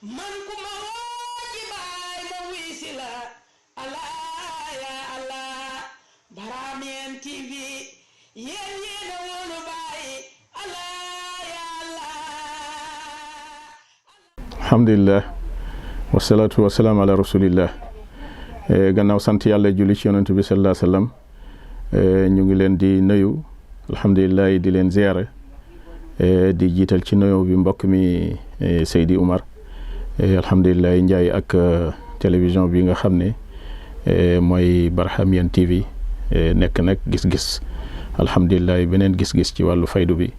man ku ma woo ci baay ma wuy si la allah ya allah Baramien TV yéen a wóolu baay allah ya allah. alhamdulillah wasalaatu wasalaam ala rasulillah. Gannaaw sant yàlla julli ci yonent bi sallallahu alayhi wa sallam ñu ngi leen di nuyu alhamdulillah di leen ziyaara di jiital ci nuyu bi mbokk mi Seydi Oumar alhamdulillah Ndiaye ak télévision bi nga xam ne mooy Barhamiennes TV nekk nag gis-gis alhamdulillah beneen gis-gis ci wàllu faydu bi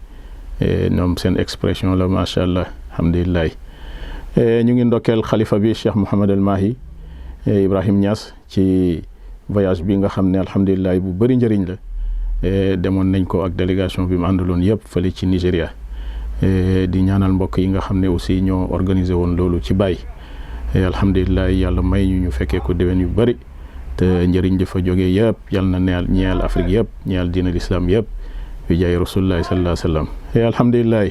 ñoom seen expression la macha allah alhamdulillah ñu ngi ndokkeel xalifa bi Cheikh Mouhamad El Mahi Ibrahim Niass ci voyage bi nga xam ne alhamdulillah bu bëri njëriñ la demoon nañ ko ak délégation bi mu àndaloon yëpp fële ci Nigéria di ñaanal mbokk yi nga xam ne aussi ñoo organisé woon loolu ci Baye alhamdulillah yàlla may ñu fekkee ko déwén yu bëri te njëriñ dafa jógee yëpp yàlla na ñeel Afrique yëpp ñeel diina l'islam yëpp bi jaay rasulullah sallallahu alayhi wa sallam alhamdulillah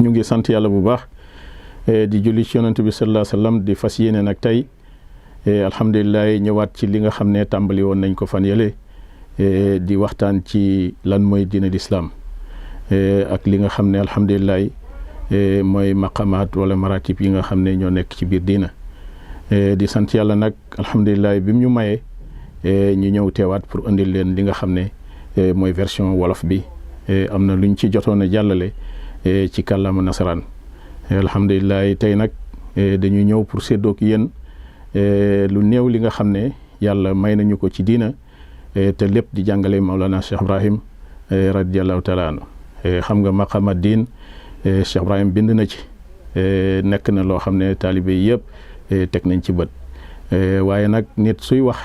ñu ngi sant yàlla bu baax di julli ci yonent bi sallallahu alayhi wa sallam di fas yéene nag tey alhamdulillah ñëwaat ci li nga xam ne tàmbali woon nañ ko fan yële di waxtaan ci lan mooy diina l'islam ak li nga xam ne alhamdulillah mooy maqamaat wala maratib yi nga xam ne ñoo nekk ci biir diina di sant yàlla nag alhamdulillah bi mu ñu mayee ñu ñëw teewaat pour indil leen li nga xam ne mooy version wolof bi am na luñ ci jotoon a jàllale ci kàllaama nasaraan alhamdulillah tey nag dañu ñëw pour séddoog yéen lu néew li nga xam ne yàlla may nañu ko ci diina te lépp di jàngale Maulana Cheikh Ibrahim radiallahu taala anhu xam nga maqama diin Cheikh Ibrahim bind na ci nekk na loo xam ne taalibe yi yëpp teg nañ ci bët waaye nag nit suy wax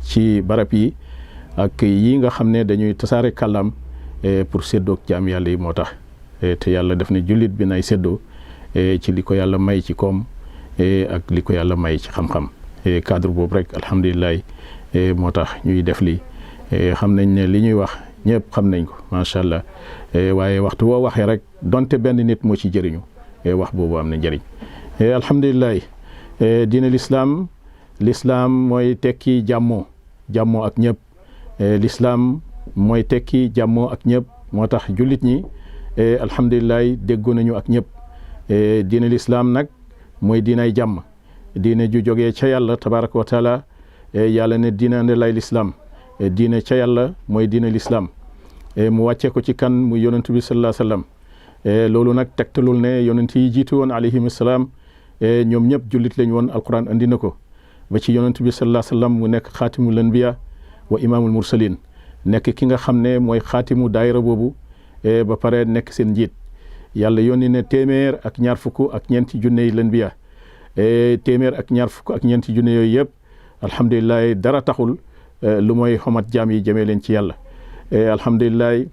ci barab yi ak yi nga xam ne dañuy tasaare kàllaam pour séddoog jaam yàlla yi moo tax te yàlla def ne jullit bi nay séddoo ci li ko yàlla may ci koom ak li ko yàlla may ci xam-xam cadre boobu rek alhamdulilah moo tax ñuy def lii xam nañ ne li ñuy wax ñëpp xam nañ ko macha allah waaye waxtu woo waxee rek donte benn nit moo ci jëriñu wax boobu am na njëriñ alhamdulilah diine l'islam mooy tekki jàmmoo ak ñëpp l'islam mooy tekki jàmmoo ak ñëpp moo tax jullit ñi alhamdulilah déggoo nañu ak ñëpp diine l'islam nag mooy diinay jàmm diine ju jógee ca yàlla tabaraka wa taala yàlla ne diina ne lay l'islam diine ca yàlla mooy diine l'islam mu wàccee ko ci kan muy yonent bi sallallahu alayhi wa sallam loolu nag tegtalul ne yonent yi jiitu woon alayhim salaam ñoom ñëpp jullit lañ woon alquran andi na ko ba ci yonent bi sallallahu alayhi wa sallam mu nekk xaatimul anbiya wa imaamul mursalin nekk ki nga xam ne mooy xaatimu daayira boobu ba pare nekk seen njiit yàlla yónni ne téeméer ak ñaar fukk ak ñeenti junne yi lanbiya téeméer ak ñaar fukk ak ñeenti junne yooyu yëpp alhamdulilah dara taxul lu mooy xomat jaam yi jëmee leen ci yàlla alhamdulilah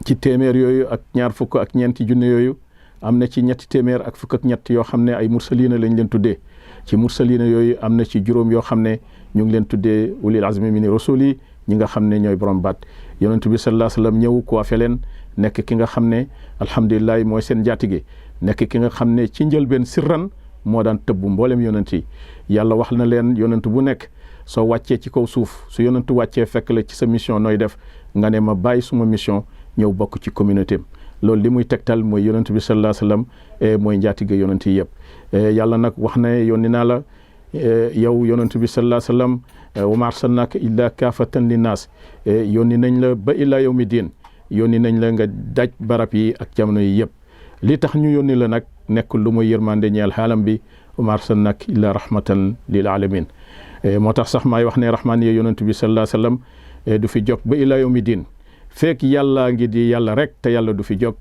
ci téeméer yooyu ak ñaar fukk ak ñeenti junne yooyu am na ci ñetti téeméer ak fukk ak ñett yoo xam ne ay mursalina lañ leen tuddee ci mursalina yooyu am na ci juróom yoo xam ne ñu ngi leen tuddee ulil azmi mini rasuli ñi nga xam ne ñooy borom baat yonent bi sallallahu alayhi wa sallam ñëw coiffé leen nekk ki nga xam ne alhamdulilah mooy seen njaatige nekk ki nga xam ne ci njëlbeen sirran moo daan tëbbu mboolem yonent yi yàlla wax na leen yonent bu nekk soo wàccee ci kaw suuf su yonent wàccee fekk la ci sa mission nooy def nga ne ma bàyyi suma mission ñëw bokk ci communauté am loolu li muy tegtal mooy yonent bi sallallahu alayhi wa sallam mooy njaatige yonent yi yëpp yàlla nag wax na yónni naa la yow yonent bi sallallahu alayhi wa sallam wa ma arsalnaaka illa kaafatan linnaas yónni nañ la ba illa yawmi diin yónni nañ la nga daj barab yi ak jamono yi yëpp li tax ñu yónni la nag nekk lu muy yërmande ñeel xaalam bi wa ma arsalnaaka illa rahmatan lil alamin moo tax sax maay wax ne rahmaan yi yonent bi sallallahu alayhi wa sallam du fi jóg ba illa yawmi diin fekk yàlla ngi di yàlla rek te yàlla du fi jóg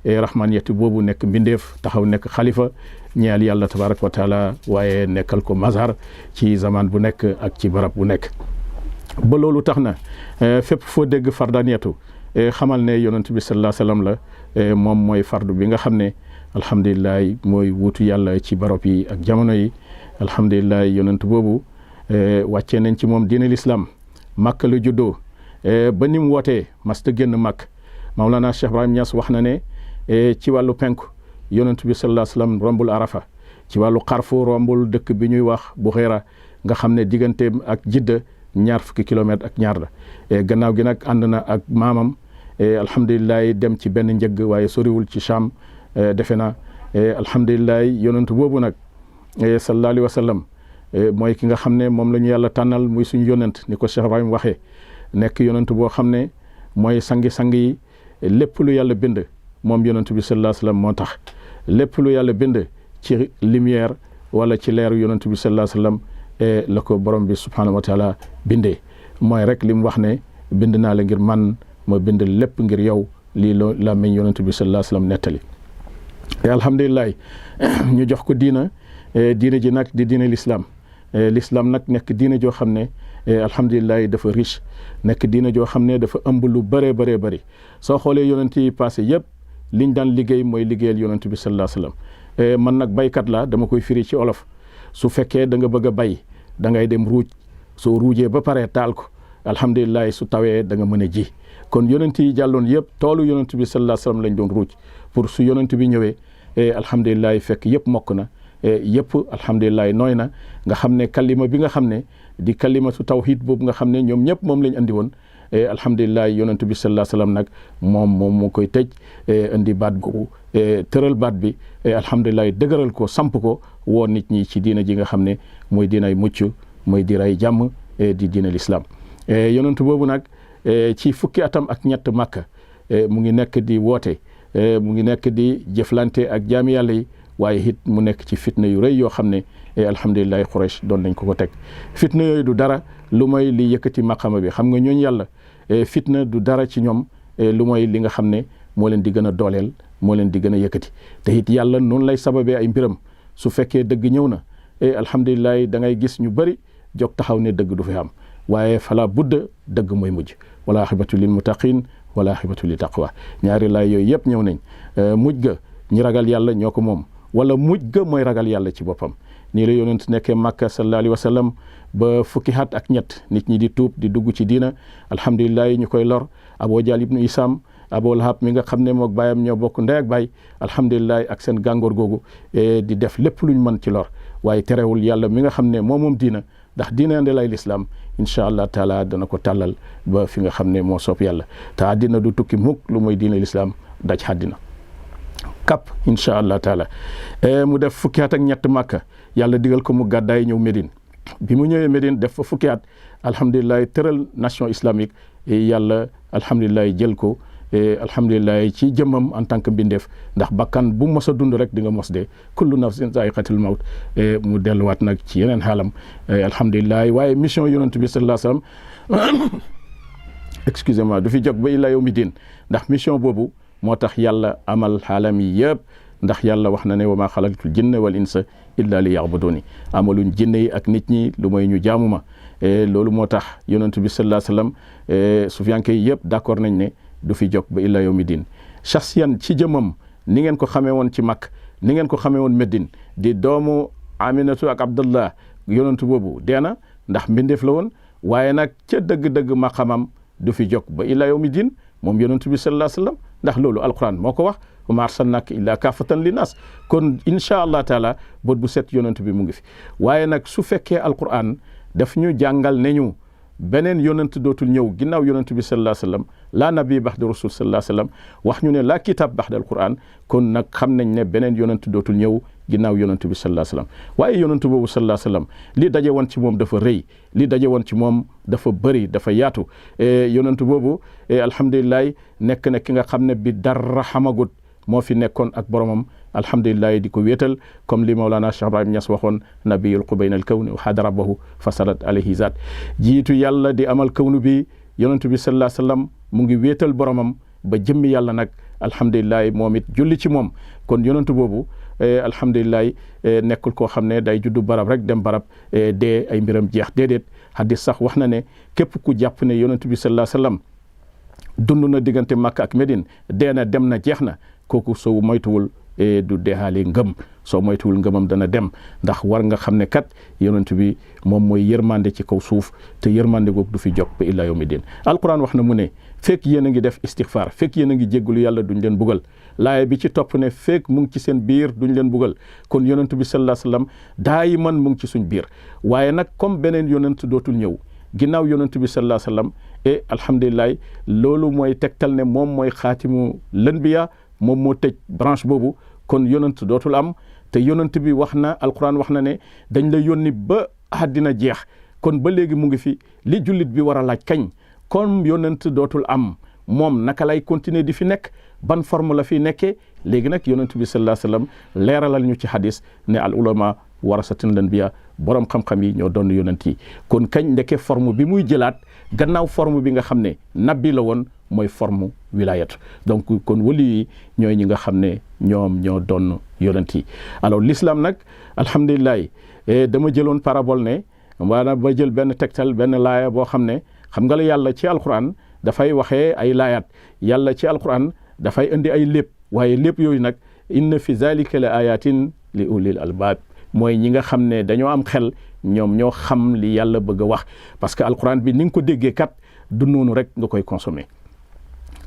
rahmaniyatu boobu nekk mbindeef taxaw nekk xalifa ñeel yàlla tabaraka wa taala waaye nekkal ko mazhar ci zaman bu nekk ak ci barab bu nekk ba loolu tax na fépp foo dégg fardaniyatu xamal ne yonent bi sallallahu alayhi wa sallam la moom mooy fardu bi nga xam ne alhamdulilah mooy wuutu yàlla ci barab yi ak jamono yi alhamdulilah yonent boobu wàccee nañ ci moom diine l'islam Makka la juddoo ba ni mu wootee masta génn Makka. Mawlana Cheikh Ibrahim Niass wax na ne ci wàllu penku yonent bi sallallahu alayhi wasallam rombul Arafa, ci wàllu xarfu rombul dëkk bi ñuy wax Buxeera nga xam ne digganteem ak Jidda 20 kilomètres ak ñaar la. Gannaaw gi nag ànd na ak maamam alhamdulilah dem ci benn njëgg waaye soriwul ci Cham defe na alhamdulilah yonent boobu nag sallallahu alayhi wasallam mooy ki nga xam ne moom la ñu yàlla tànnal muy suñu yonent ni ko Cheikh Ibrahim waxee nekk yonent boo xam ne mooy sangi-sang yi. lépp lu yàlla bind moom yonent bi sallallahu alayhi wasallam moo tax lépp lu yàlla bind ci lumière wala ci leeru yonent bi sallallahu alayhi wasallam la ko borom bi subhanahu wa taala bindee mooy rek li mu wax ne bind naa la ngir man ma bind lépp ngir yow lii loo la meñ yonent bi sallallahu alayhi wasallam nettali. alhamdulilah ñu jox ko diina ji nag di diina l'islam nag nekk diina joo xam ne alhamdulilah dafa riche nekk diina joo xam ne dafa ëmb lu bëree bëri soo xoolee yonent yi passé yëpp liñ daan liggéey mooy liggéeyal yonent bi sallallahu alayhi wasallam. Man nag baykat la dama koy firi ci olof su fekkee da nga bëgg a bay da ngay dem ruuj soo ruujee ba pare taal ko alhamdulilah su tawee da nga mën a ji kon yonent yi jàlloon yëpp toolu yonent bi sallallahu alayhi wasallam lañ doon ruuj pour su yonent bi ñëwee alhamdulilah fekk yëpp mokk na yëpp alhamdulilah nooy na nga xam ne kalima bi nga xam ne di kalimatu tawhid boobu nga xam ne ñoom ñëpp moom lañ andi woon alhamdulilah yonent bi sallallahu alayhi wasallam nag moom moo koy tëj indi baat googu tëral baat bi alhamdulilah dëgëral ko samp ko woo nit ñi ci diina ji nga xam ne mooy diinay mucc mooy diinay jàmm di diina l'islam. yonent boobu nag ci fukki atam ak ñett Makka mu ngi nekk di woote mu ngi nekk di jëflante ak jaami yàlla yi waaye it mu nekk ci fitna yu rëy yoo xam ne alhamdulilah Quraysh doon nañ ko teg fitna yooyu du dara lu mooy li yëkkati maqama bi xam nga ñooñu yàlla fitna du dara ci ñoom lu mooy li nga xam ne moo leen di gën a dooleel moo leen di gën a yëkkati te it yàlla noonu lay sababee ay mbiram su fekkee dëgg ñëw na alhamdulilah da ngay gis ñu bëri jóg taxaw ne dëgg du fi am waaye fala budda dëgg mooy mujj wala axibatu lil muttaqin wala axibatu li taqwa ñaari laay yooyu yëpp ñëw nañ mujj ga ñi ragal yàlla ñoo ko moom wala mujj ga mooy ragal yàlla ci boppam nii la yonent nekkee Makka sallallahu alayhi wa sallam ba fukki at ak ñett nit ñi di tuub di dugg ci diina alhamdulilah ñu koy lor Abu Jahl ibnu Isam Abu Lahab mi nga xam ne mook baayam ñoo bokk ndey ak baay alhamdulilah ak seen gàngoor googu di def lépp luñ mën ci lor waaye terewul yàlla mi nga xam ne moom diina ndax diina nde lay l'islam incha allah taala dana ko tàllal ba fi nga xam ne moo soob yàlla te àddina du tukki mukk lu mooy diina l'islam daj àddina kap incha allah taala mu def fukki at ak ñett Makka yàlla digal ko mu gàddaay ñëw Médine bi mu ñëwee Médine def fa fukki at alhamdulilah tëral nation islamique yàlla alhamdulilah jël ko alhamdulilah ci jëmmam en tant que mbindeef ndax bakkan bu mos a dund rek di nga mos de kullu nafsin zaiqatul mawt mu delluwaat nag ci yeneen xaalam alhamdulilah waaye mission yonent bi sallallahu alayhi wasallam excusez-moi du fi jóg ba ila yawmi din ndax mission boobu moo tax yàlla amal xaalam yi yëpp ndax yàlla wax na ne wa maa xalaqtul jinna wal insa illa li ya'buduni amaluñ jinne yi ak nit ñi lu mooy ñu jaamu ma loolu moo tax yonent bi sallallahu alayhi wasallam sufiyanke yi yëpp d'accord nañ ne du fi jóg ba illa yawmi din shakhsiyan ci jëmam ni ngeen ko xamee woon ci Makka ni ngeen ko xamee woon Médine di doomu Aminatu ak Abdallah yonent boobu dee na ndax mbindeef la woon waaye nag ca dëgg-dëgg maqamam du fi jóg ba illa yawmi din moom yonent bi sallallahu alayhi wasallam ndax loolu alquran moo ko wax wa maa arsalnaaka illaa kaafatan linnaas kon incha allah taala bët bu set yonent bi mu ngi fi waaye nag su fekkee alquran daf ñu jàngal ne ñu beneen yonent dootul ñëw ginnaaw yonent bi sallallahu alayhi wasallam laa nabi baxda rasul sallallahu alayhi wasallam wax ñu ne laa kitab baxda alquran kon nag xam nañ ne beneen yonent dootul ñëw ginnaaw yonent bi sallallahu alayhi wasallam waaye yonent boobu sallallahu alayhi wasallam li daje woon ci moom dafa rëy li daje woon ci moom dafa bëri dafa yaatu yonent boobu alhamdulilah nekk na ki nga xam ne bi dara xamagut moo fi nekkoon ak boromam alhamdulilah di ko wéetal comme li Mawlana Cheikh Ibrahim Niass waxoon nabiyul qubayna al kawni wa hada rabbahu fasalat alayhi zat jiitu yàlla di amal kawnu bi yonent bi sallallahu alayhi wasallam mu ngi wéetal boromam ba jëmmi yàlla nag alhamdulilah moom it julli ci moom kon yonent boobu alhamdulilah nekkul koo xam ne day juddu barab rek dem barab dee ay mbiram jeex déedéet hadis sax wax na ne képp ku jàpp ne yonent bi sallallahu alayhi wasallam dund na diggante Makka ak Médine dee na dem na jeex na kooku soo moytuwul du deexaale ngëm soo moytuwul ngëmam dana dem ndax war nga xam ne kat yonent bi moom mooy yërmande ci kaw suuf te yërmande googu du fi jóg ba illaa yawmi din alquran wax na mu ne fekk yéen a ngi def istixfaar fekk yéen a ngi jéggalu yàlla duñ leen bugal laaya bi ci topp ne fekk mu ngi ci seen biir duñ leen bugal kon yonent bi sallallahu alayhi wasallam daayiman mu ngi ci suñ biir waaye nag comme beneen yonent dootul ñëw ginnaaw yonent bi sallallahu alayhi wasallam et alhamdulilah loolu mooy tegtal ne moom mooy xaatimu lanbiya moom moo tëj branche boobu kon yonent dootul am te yonent bi wax na alquran wax na ne dañ la yónni ba àddina jeex kon ba léegi mu ngi fi li jullit bi war a laaj kañ comme yonent dootul am moom naka lay continuer di fi nekk ban forme la fi nekkee léegi nag yonent bi sallallahu alayhi wasallam leeralal ñu ci hadis ne al ulama warasatul anbiya borom xam-xam yi ñoo doon yonent yi kon kañ ndeke forme bi muy jëlaat gannaaw forme bi nga xam ne nabi la woon mooy forme wilayatu donc kon wali yi ñooy ñi nga xam ne ñoom ñoo doon yonent yi alors l'islam nag alhamdulilah dama jëloon parabole ne maanaam ba jël benn tegtal benn laaya boo xam ne xam nga la yàlla ci alquran dafay waxee ay laayaat yàlla ci alquran dafay indi ay lépp waaye lépp yooyu nag inna fi zalika la ayatin li ulil albab mooy ñi nga xam ne dañoo am xel ñoom ñoo xam li yàlla bëgg a wax parce que alquran bi ni nga ko déggee kat du noonu rek nga koy consommer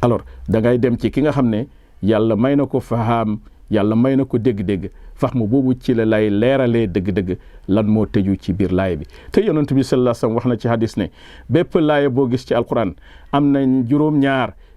alors da ngay dem ci ki nga xam ne yàlla may na ko fahaam yàlla may na ko dégg-dégg fahmu boobu ci la lay leeralee dëgg-dëgg lan moo tëju ci biir laaya bi te yonent bi sallallahu alayhi wasallam wax na ci hadis ne bépp laaya boo gis ci alquran am na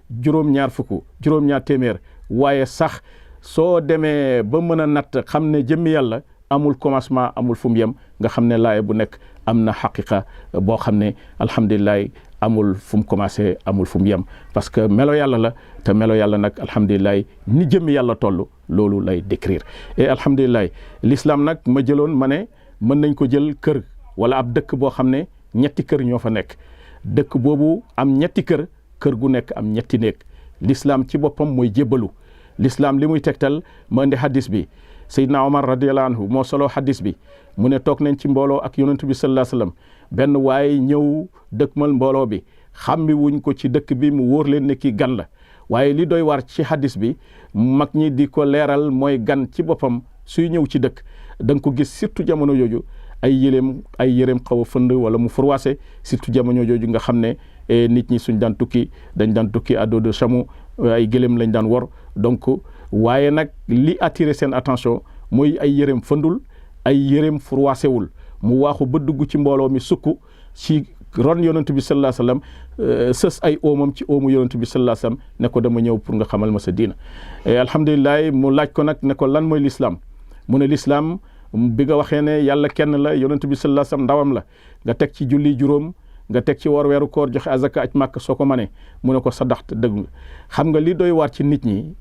juróom-ñaar fukk juróom-ñaar téeméer waaye sax soo demee ba mën a natt xam ne jëmmi yàlla amul commencement amul fu mu yem nga xam ne laaya bu nekk am na xaqiqa boo xam ne alhamdulilah amul fu mu commencé amul fu mu yem parce que melo yàlla la te melo yàlla nag alhamdulilah ni jëmmi yàlla toll loolu lay décrire et alhamdulilah l'islam nag ma jëloon ma ne mën nañ ko jël kër wala ab dëkk boo xam ne ñetti kër ñoo fa nekk dëkk boobu am ñetti kër gu nekk am ñetti néeg l'islam ci boppam mooy jébbalu l'islam li muy tegtal ma indi hadis bi Seydina Omar radiyallahu anhu moo solo hadis bi mu ne toog nañ ci mbooloo ak yonent bi sallallahu alayhi wasallam benn waaye ñëw dëkkmal mbooloo bi xammi wuñ ko ci dëkk bi mu wóor leen ne kii gan la waaye li doy war ci hadis bi mag ñi di ko leeral mooy gan ci boppam suy ñëw ci dëkk da nga ko gis surtout jamono jooju ay yéreem xaw a fënd wala mu furwaase surtout jamono jooju nga xam ne nit ñi suñ daan tukki dañ daan tukki à dos de chameau ay gëléem lañ daan wor donc waaye nag li attiré seen attention mooy ay yéreem fëndul ay yéreem furwaasewul mu waaxu ba dugg ci mbooloo mi sukk ci ron yonent bi sallallahu alayhi wasallam sës ay oomam ci oomu yonent bi sallallahu alayhi wasallam ne ko dama ñëw pour nga xamal ma sa diina alhamdulilah mu laaj ko nag ne ko lan mooy l'islam mu ne l'islam bi nga waxee ne yàlla kenn la yonent bi sallallahu alayhi wasallam ndawam la nga teg ci julli juróom nga teg ci woor weeru koor joxe azaka aj màkk soo ko manee mu ne ko sadaxte dëgg nga xam nga li doy waar ci nit ñi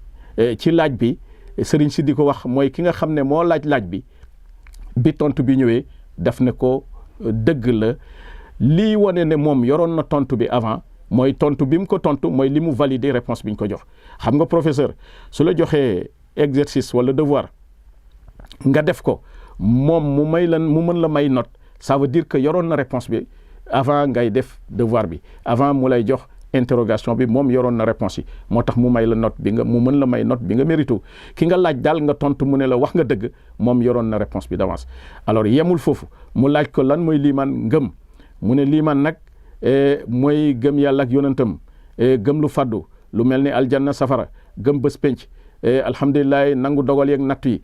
ci laaj bi sëriñ si di ko wax mooy ki nga xam ne moo laaj bi tontu bi ñëwee daf ne ko dëgg la lii wane ne moom yoroon na tontu bi avant mooy tontu bi mu ko tontu mooy li mu valider réponse bi ñu ko jox xam nga professeur su la joxee exercice wala devoir nga def ko moom mu mën la may note ça veut dire que yoroon na réponse bi avant ngay def devoir bi avant mu lay jox interrogation bi moom yoroon na réponse yi moo tax mu may la note bi mu mën la may note bi nga mérito ki nga laaj daal nga tontu mu ne la wax nga dëgg moom yoroon na réponse bi d'avance alors yemul foofu mu laaj ko lan mooy liimaan ngëm mu ne liimaan nag mooy gëm yàlla ak yonentam gëm lu faddu lu mel ni aljanna safara gëm bés penc alhamdulilah nangu dogal yeeg nattu yi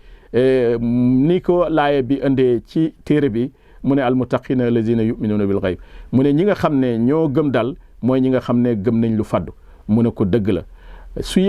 ni ko laaye bi indee ci téere bi mu ne almuttaqina allazina yuminuna bil ghaib mu ne ñi nga xam ne ñoo gëm daal mooy ñi nga xam ne gëm nañ lu faddu mu ne ko dëgg la su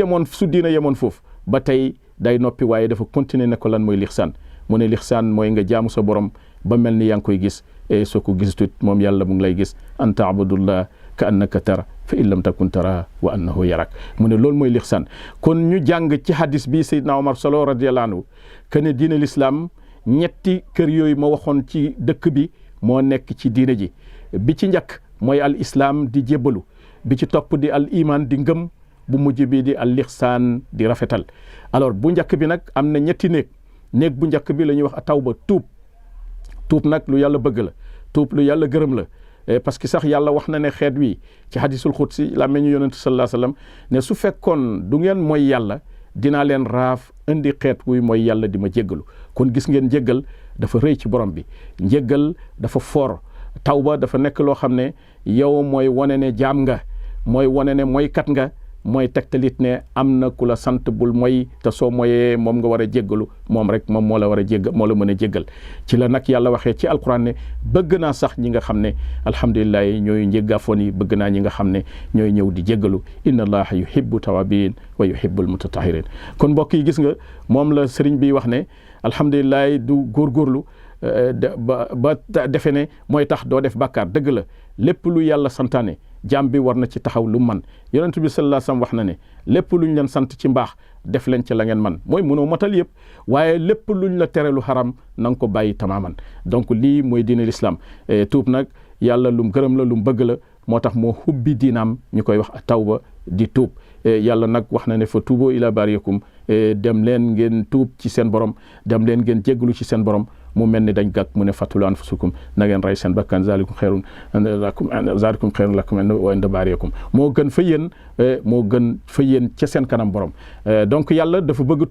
diina yemoon foofu ba tey day noppi waaye dafa continuer ne ko lan mooy lixsaan mu ne lixsaan mooy nga jaamu sa borom ba mel ni yaa ngi koy gis et soo ko gisatut moom yàlla mu ngi lay gis an taabudullah ka annaka tara fa in lam takun tara wa annahu yarak mu ne loolu mooy lixsaan kon ñu jàng ci hadis bi Seydina Omar solo radiyallahu anhu que ne diine l'islam ñetti kër yooyu ma waxoon ci dëkk bi moo nekk ci diine ji bi ci njëkk mooy al islam di jébbalu bi ci topp di al iman di ngëm bu mujj bi di al lixsaan di rafetal alors bu njëkk bi nag am na ñetti néeg bu njëkk bi la ñuy wax a tawba tuub nag lu yàlla bëgg la tuub lu yàlla gërëm la parce que sax yàlla wax na ne xeet wi ci hadisul xudsi la meñu yonent sallallahu alayhi wasallam ne su fekkoon du ngeen mooy yàlla dinaa leen raaf indi xeet wuy mooy yàlla di ma jéggalu. kon gis ngeen njéggal dafa rëy ci borom bi, njéggal dafa foor. tawba dafa nekk loo xam ne yow mooy wane ne jaam nga, mooy wane ne mooy kat nga, mooy tegtalit ne am na ku la sant bul mooy te soo moyee moom nga war a jéggalu, moom rek moom moo la war a jéggal, moo la mën a jéggal. ci la nag yàlla waxee ci alquran ne bëgg naa sax ñi nga xam ne alhamdulilah ñooy njéggaafoon yi, bëgg naa ñi nga xam ne ñooy ñëw di jéggalu. inna allaha yuhibbu tawabin wa yuhibbul mutatahirin. kon mbokk yi gis nga moom la sëriñ bi wax ne alhamdulilah du góorgóorlu ba defe ne mooy tax doo def bàkkaar. dëgg la, lépp lu yàlla santaane jaam bi war na ci taxaw lu man. yonent bi sallallahu alayhi wasallam wax na ne lépp luñ leen sant ci mbaax def leen ci la ngeen man, mooy mënoo matal yëpp, waaye lépp luñ la tere lu xaram na nga ko bàyyi tamaaman. donc lii mooy diine l'islam. tuub nag yàlla lum gërëm la, lum bëgg la, moo tax moo hubbi diinaam ñu koy wax tawba di tuub. yàlla nag wax na ne fa tuuboo ila bariyakum, dem leen ngeen tuub ci seen borom, dem leen ngeen jéggalu ci seen borom. mu mel ni dañ gàkk mu ne fatulu anfusukum, na ngeen rey seen bakkan, zalikum xeyrun lakum wa inda bariyakum, moo gën fa yéen, moo gën fa yéen ca seen kanam borom. donc yàlla dafa bëgg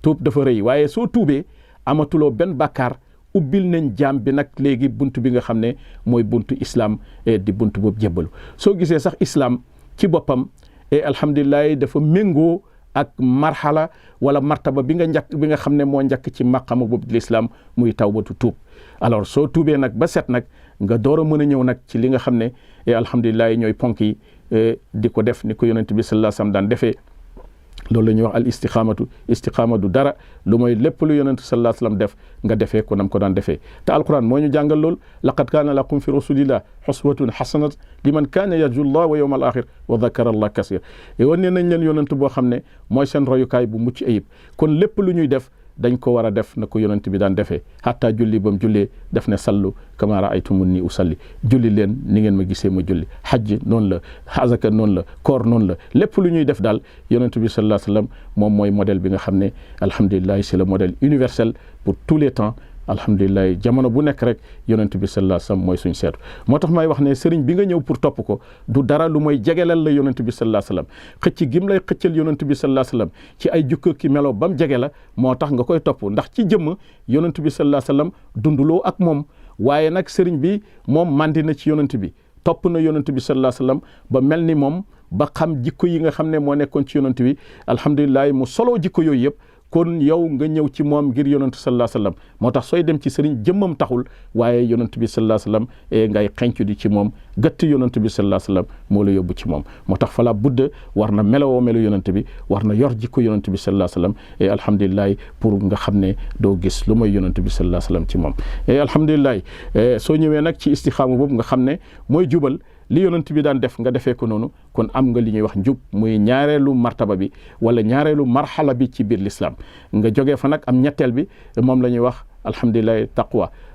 tuub dafa rëy, waaye soo tuubee amatuloo benn bàkkaar, ubbil nañ jaam bi nag léegi buntu bi nga xam ne mooy buntu islam, di buntu boobu jébbalu. soo gisee sax islam ci boppam alhamdulilah dafa méngoo ak marhala wala martaba bi nga xam ne moo njëkk ci maqama boobu di l'islam, muy tawbatu tuub. alors soo tuubee nag ba set nag nga door a mën a ñëw nag ci li nga xam ne alhamdulilah ñooy ponk yi, di ko def ni ko yonent bi sallallahu alayhi wasallam daan defee. loolu la ñuy wax al istiqaama du dara lu mooy lépp lu yonent sallallahu alayhi wasallam def nga defee ko nam ko daan defee. te alquran moo ñu jàngal lool, laqad kaana lakum fi rasulillah uswatun hasanat liman kaana yarju llah wa yawma al axir wa dhakara allah kasir. yoon ne nañ leen yonent boo xam ne mooy seen royukaay bu mucc ayib. kon lépp lu ñuy def dañ ko war a def na ko yonent bi daan defee. hatta julli ba mu jullee def ne sallu kama raaytumuni usalli, julli leen ni ngeen ma gisee ma julli. hajj noonu la, azaka noonu la, koor noonu la, lépp lu ñuy def daal yonent bi sallallahu alayhi wasallam moom mooy modèle bi nga xam ne alhamdulilah c'est le modèle universel pour tous les temps. alhamdulilah jamono bu nekk rek yonent bi sallallahu alayhi wasallam mooy suñ seetu. moo tax may wax ne sëriñ bi nga ñëw pour topp ko du dara lu mooy jegelal la yonent bi sallallahu alayhi wasallam. xëcc gim lay xëccal yonent bi sallallahu alayhi wasallam ci ay jukka ki melo ba mu jege la moo tax nga koy topp, ndax ci jëmm yonent bi sallallahu alayhi wasallam dunduloo ak moom, waaye nag sëriñ bi moom mandi na ci yonent bi, topp na yonent bi sallallahu alayhi wasallam ba mel ni moom, ba xam jikko yi nga xam ne moo nekkoon ci yonent bi alhamdulilah mu soloo jikko yooyu yëpp. kon yow nga ñëw ci moom ngir yonent sallallahu alayhi wasallam, moo tax sooy dem ci sëriñ jëmmam taxul, waaye yonent bi sallallahu alayhi wasallam ngay xencu di ci moom, gëtt yonent bi sallallahu alayhi wasallam moo la yóbbu ci moom. moo tax fala budda war na melowoo melo yonent bi, war na yor jikko yonent bi sallallahu alayhi wasallam alhamdulilah pour nga xam ne doo gis lu mooy yonent bi sallallahu alayhi wasallam ci moom. alhamdulilah soo ñëwee nag ci istixaama boobu nga xam ne mooy jubal li yonent bi daan def nga defee ko noonu, kon am nga li ñuy wax njub, muy ñaareelu martaba bi wala ñaareelu marxala bi ci biir l'islam. nga jógee fa nag am ñetteel bi, moom la ñuy wax alhamdulilah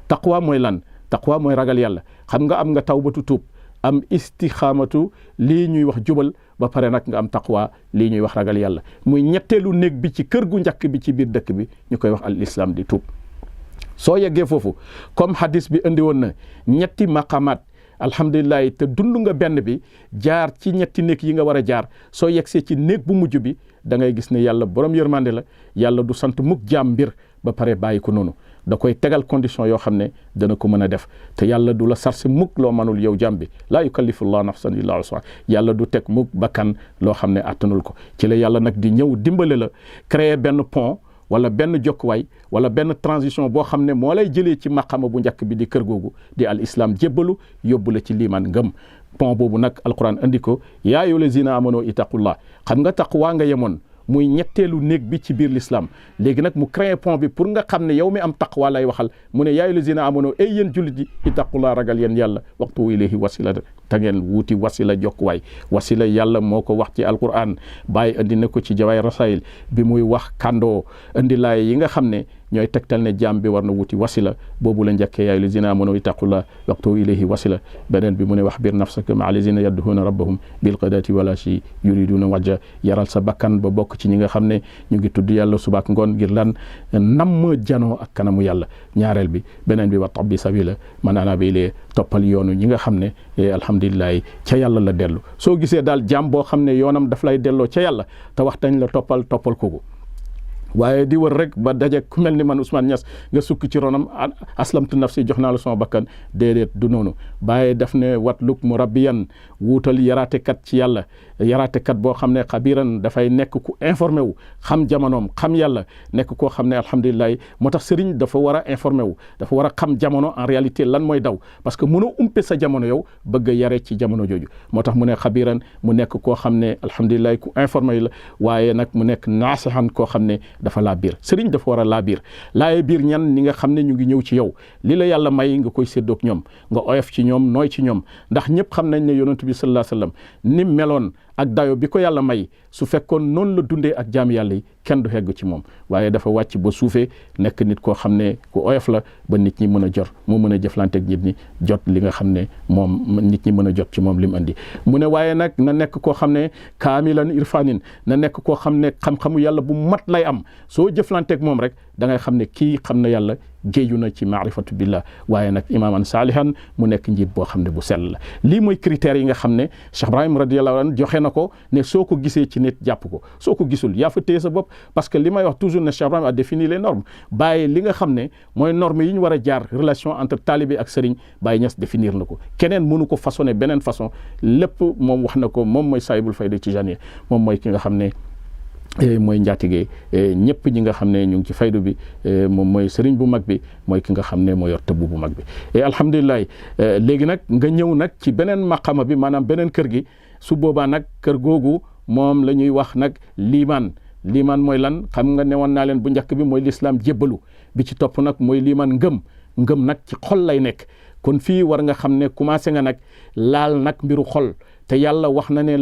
taqwa mooy lan? taqwa mooy ragal yàlla. xam nga am nga tawbatu tuub, am istixaamatu lii ñuy wax jubal, ba pare nag nga am taqwa lii ñuy wax ragal yàlla, muy ñetteelu néeg bi ci kër gu njëkk bi ci biir dëkk bi ñu koy wax al islam di tuub. soo yeggee foofu comme hadis bi indi woon na ñetti maqamaat alhamdulilah, te dund nga benn bi, jaar ci ñetti néeg yi nga war a jaar, soo yegsee ci néeg bu mujj bi da ngay gis ne yàlla borom yërmande la. yàlla du sant mukk jaam mbir ba pare bàyyi ko noonu, da koy tegal condition yoo xam ne dana ko mën a def. te yàlla du la sarsi mukk loo manul yow jaam bi, laa yukallifu llah nafsan illa wus'aha. yàlla du teg mukk bakkan loo xam ne attanul ko. ci la yàlla nag di ñëw dimbale la, créer benn pont wala benn jokkuwaay wala benn transition boo xam ne moo lay jëlee ci maqama bu njëkk bi di kër googu di al islam jébbalu yóbbu la ci liimaan ngëm. pont boobu nag alquran andi ko, yaa ayyuha lazina amanu ittaqullah. xam nga taqwa nga yemoon, muy ñetteelu néeg bi ci biir l'islam. léegi nag mu créé pont bi pour nga xam ne yow mi am taqwa lay waxal, mu ne yaa ayyuha lazina amanu ay yéen jullit yi ittaqullah, ragal yéen yàlla, waxtu ilayhi wasila, te ngeen wuuti wasila jokkuwaay. wasila yàlla moo ko wax ci alquran, bàyyi andi na ko ci jawaay rasail bi muy wax kandoo indi laay yi nga xam ne ñooy tegtal ne jaam bi war na wuti wasila boobu la njëkkee yaay lazina amanu ittaqullah waqtu ilayhi wasila beneen bi mu ne wax biir nafsaka ma lazina yadduhuna rabbahum bil qadati wala shi yuriduna wajja yaral sa bakkan ba bokk ci ñi nga xam ne ñu ngi tudd yàlla subaak ngoon ngir lan namm janoo ak kanamu yàlla ñaareel bi beneen bi wa tabbi sabila man ana bi lee toppal yoonu ñi nga xam ne alhamdulilah ca yàlla la dellu soo gisee daal jaam boo xam ne yoonam daf lay delloo ca yàlla te waxtañ la toppal kooku waaye di wër rek ba daje ku mel ni man Ousmane Niass nga sukk ci ronam aslamtu nafsi jox naa la sama bakkan déedéet du noonu bàyyi daf ne watluk murabbiyan wuutal yaraatekat ci yàlla yaraatekat boo xam ne xabiran dafay nekk ku informé wu xam jamonoom xam yàlla nekk koo xam ne alhamdulilah moo tax sëriñ dafa war a informé wu dafa war a xam jamono en réalité lan mooy daw parce que mënoo umpe sa jamono yow bëgg a yare ci jamono jooju moo tax mu ne xabiran mu nekk koo xam ne alhamdulilah ku informé la waaye nag mu nekk naasihan koo xam ne dafa laa biir sëriñ dafa war a laa biir laaye biir ñan ñi nga xam ne ñu ngi ñëw ci yow li la yàlla may nga koy séddoog ñoom nga oyof ci ñoom nooy ci ñoom ndax ñëpp xam nañ ne yonent bi sallallahu alayhi wa sallam ni meloon ak dayo bi ko yàlla may su fekkoon noonu la dundee ak jaam yàlla yi kenn du hegg ci moom waaye dafa wàcc ba suufee nekk nit koo xam ne ku oyof la ba nit ñi mën a jot mu mën a jëflanteeg nit ñi jot li nga xam ne moom nit ñi mën a jot ci moom li mu andi mu ne waaye nag na nekk koo xam ne kaamilan irfanin na nekk koo xam ne xam-xamu yàlla bu mat lay am soo jëflanteeg moom rek da ngay xam ne kii xam na yàlla géeju na ci maarifatu billah waaye nag imaaman saalihan mu nekk njiit boo xam ne bu sell la lii mooy critères yi nga xam ne Cheikh Ibrahim radiyallahu anhu joxe na ko ne soo ko gisee ci nit jàpp ko soo ko gisul yaa fa téye sa bopp parce que li may wax toujours ne Cheikh Ibrahim a défini les normes bàyyi li nga xam ne mooy normes yi ñu war a jaar relation entre talibé ak sëriñ Baye Niass définir na ko keneen mënu ko façonné beneen façon lépp moom wax na ko moom mooy saahibul fayda tijaniyya moom mooy ki nga xam ne mooy njaatige ñëpp ñi nga xam ne ñu ngi ci faydu bi moom mooy sëriñ bu mag bi mooy ki nga xam ne moo yor tëbb bu mag bi et alhamdulilah léegi nag nga ñëw nag ci beneen maqama bi maanaam beneen kër gi su boobaa nag kër googu moom la ñuy wax nag liimaan mooy lan xam nga ne woon naa leen bu njëkk bi mooy lislaam jébbalu bi ci topp nag mooy liimaan ngëm nag ci xol lay nekk kon fii war nga xam ne commencé nga nag laal nag mbiru xol te yàlla wax na ne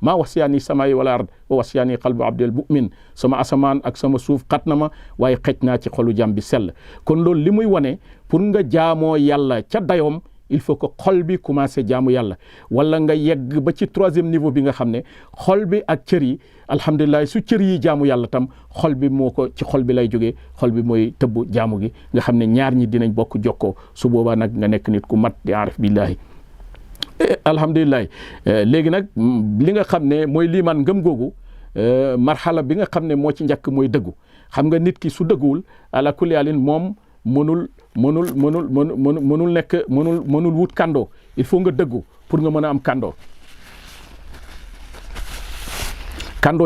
maa wasiyaani samaa'i wal ard wa wasiyaani qalbu abdil mu'min sama asamaan ak sama suuf xat na ma waaye xëj naa ci xolu jàmm bi sell kon loolu li muy wane pour nga jaamoo yàlla ca dayoom il faut que xol bi commencé jaamu yàlla wala nga yegg ba ci 3e niveau bi nga xam ne xol bi ak cër yi alhamdulilah su cër yi jaamu yàlla tam xol bi moo ko ci xol bi lay jógee xol bi mooy tëbb jaamu gi nga xam ne ñaar ñi dinañ bokk jokkoo su boobaa nag nga nekk nit ku mat di aarif billahi alhamdulilah léegi nag li nga xam ne mooy liimaan ngëm googu marxala bi nga xam ne moo ci njëkk mooy dëggu xam nga nit ki su dëgguwul ala kulli halin moom mënul wut kando il faut nga dëggu pour nga mën a am kando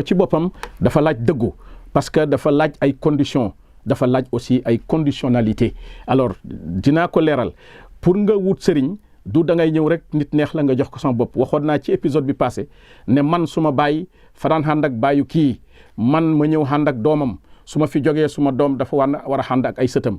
ci boppam dafa laaj dëggu parce que dafa laaj ay conditions dafa laaj aussi ay conditionnalité alors dinaa ko leeral pour nga wut sëriñ du da ngay ñëw rek nit neex la nga jox ko sama bopp waxoon naa ci épisode bi passé ne man su ma bàyyi fanaan ànd ak bàyyu kii man ma ñëw ànd ak doomam su ma fi jógee suma doom dafa war a ànd ak ay sëtam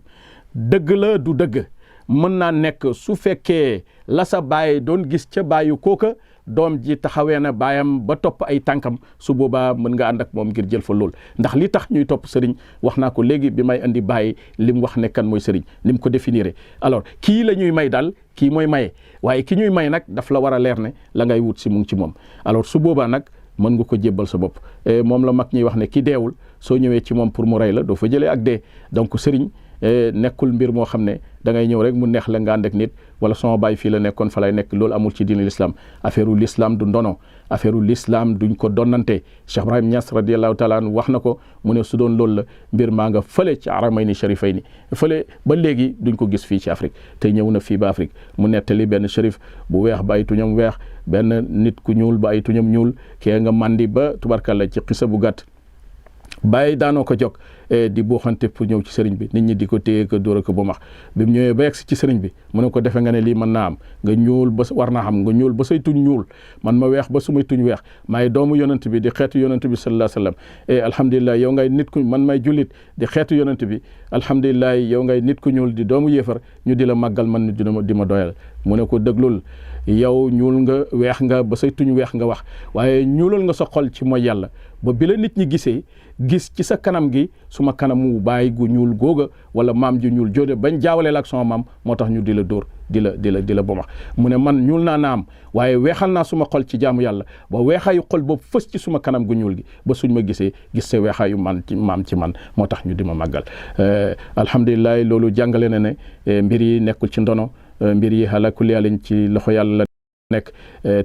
dëgg la du dëgg mën naa nekk su fekkee la sa bàyyi doon gis ca bàyyu kooka doom ji taxawee na baayam ba topp ay tànkam su boobaa mën nga ànd ak moom ngir jël fa lool ndax li tax ñuy topp sëriñ wax naa ko léegi bi may andi bàyyi li mu wax ne kan mooy sëriñ ni mu ko définir alors kii la ñuy may daal kii mooy maye waaye ki ñuy may nag daf la war a leer ne la ngay wut si mu ngi ci moom alors su boobaa nag mën nga ko jébbal sa bopp moom la mag ñuy wax ne ki deewul soo ñëwee ci moom pour mu rey la doo fa jëlee ak dee donc sëriñ nekkul mbir moo xam ne da ngay ñëw rek mu neex la nga ànd ak nit wala sama baay fii la nekkoon fa lay nekk loolu amul ci diine l'islam affaire u l'islam du ndono affaire u l'islam duñ ko donnante Cheikh Ibrahim Niass radiallahu taala anhu wax na ko mu ne su doon loolu la mbir maa nga fële ci aramayni sharifayni fële ba léegi duñ ko gis fii ci Afrique te ñëw na fii ba Afrique mu nettali benn shérif bu weex ba ay tuñam weex benn nit ku ñuul ba ay tuñam ñuul kee nga mandi ba tubarkalla ci xisa bu gàtt bàyyi daanoo ko jóg di buuxante pour ñëw ci sëriñ bi nit ñi di ko téye ko dóor ko bu max bi mu ñëwee ba yegg ci sëriñ bi mu ne ko defe nga ne lii mën naa am nga ñuul ba war naa xam nga ñuul ba say tuñ ñuul man ma weex ba su may tuñ weex maay doomu yonent bi di xeetu yonent bi sallallahu alayhi wa sallam alhamdulilah yow ngay nit ku man may jullit di xeetu yonent bi alhamdulilah yow ngay nit ku ñuul di doomu yéefar ñu di la màggal man di ma doyal mu ne ko déglul yow ñuul nga weex nga ba say tuñ weex nga wax waaye ñuulal nga sa xol ci mooy yàlla ba bi la nit ñi gisee gis ci sa kanam gi su suma kanamu baay gu ñuul googa wala maam ju ñuul jóode bañ jaawaleel ak sama maam moo tax ñu di la dóor di la bomax mu ne man ñuul naa naam waaye weexal naa suma xol ci jaamu yàlla ba weexaayu xol boobu fës ci suma kanam gu ñuul gi ba suñ ma gisee gis sa weexaayu maam ci man moo tax ñu di ma màggal alhamdulilah loolu jàngale na ne mbir yi nekkul ci ndono mbir yi ala kulli yàlla ci loxo yàlla nekk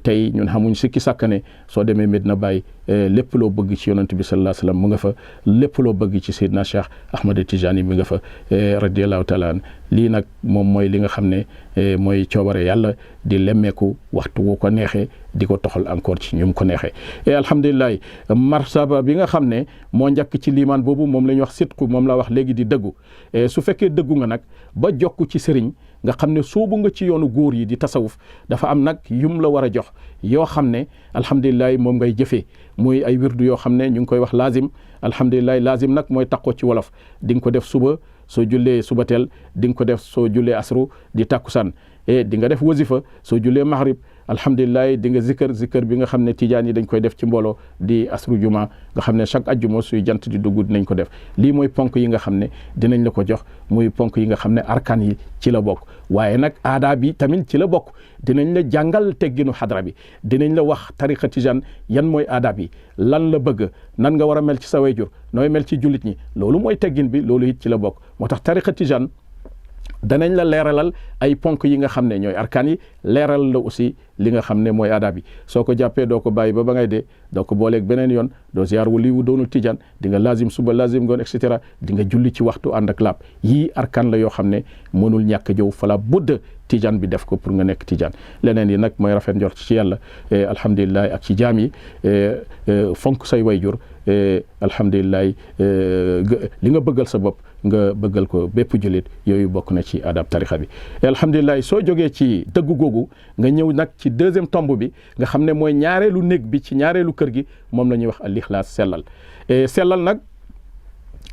tey ñun xamuñ sikki sàkkane soo demee Medina Baye lépp loo bëgg ci yonent bi sallallahu alayhi wa sallam mu nga fa lépp loo bëgg ci Seydina Cheikh Ahmad Tijani mi nga fa radiyallahu taala an lii nag moom mooy li nga xam ne mooy coobare yàlla di lemmeeku waxtu wu ko neexee di ko toxal encore ci ñu ko neexee alhamdulilah marsaba bi nga xam ne moo njëkk ci liimaan boobu moom la ñuy wax sidqu moom la wax léegi di dëggu su fekkee dëggu nga nag ba jokk ci sëriñ nga xam ne soobu nga ci yoonu góor yi di tasawuf dafa am nag yum la war a jox yoo xam ne alhamdulilah moom ngay jëfee muy ay wirdu yoo xam ne ñu ngi koy wax lazim alhamdulilah lazim nag mooy taqoo ci wolof di nga ko def suba soo jullee suba teel di nga ko def soo jullee asru di takkusaan di nga def wasifa soo jullee maghrib alhamdulilah di nga zikkër bi nga xam ne tijaan yi dañ koy def ci mbooloo di asru juma nga xam ne chaque ajjuma suy jant di dugg dinañ ko def lii mooy ponk yi nga xam ne dinañ la ko jox muy ponk yi nga xam ne arkaan yi ci la bokk waaye nag aada bi tamit ci la bokk dinañ la jàngal tegginu xadra bi dinañ la wax tariqa tijaan yan mooy aada bi lan la bëgg nan nga war a mel ci sa wayjur nooy mel ci jullit ñi loolu mooy teggin bi loolu it ci la bokk moo tax tariqa tijaan danañ la leeralal ay ponk yi nga xam ne ñooy arkaan yi leeral la aussi li nga xam ne mooy aada bi soo ko jàppee doo ko bàyyi ba ngay dee doo ko booleeg beneen yoon doo ziar wali wu doonul tijaan di nga lazim suba lazim ngoon et cetera di nga julli ci waxtu ànd ak laab yii arkaan la yoo xam ne mënul ñàkk jëw fala budd tijaan bi def ko pour nga nekk tijaan leneen yi nag mooy rafet njort ci yàlla alhamdulilah ak ci jaam yi fonk say wayjur alhamdulilah li nga bëggal sa bopp nga bëggal ko bépp jullit yooyu bokk na ci adab tarixa bi alhamdulilah soo jógee ci dëggu googu nga ñëw nag ci deuxième tomb bi nga xam ne mooy ñaareelu néeg bi ci ñaareelu kër gi moom la ñuy wax al ixlaas sellal sellal nag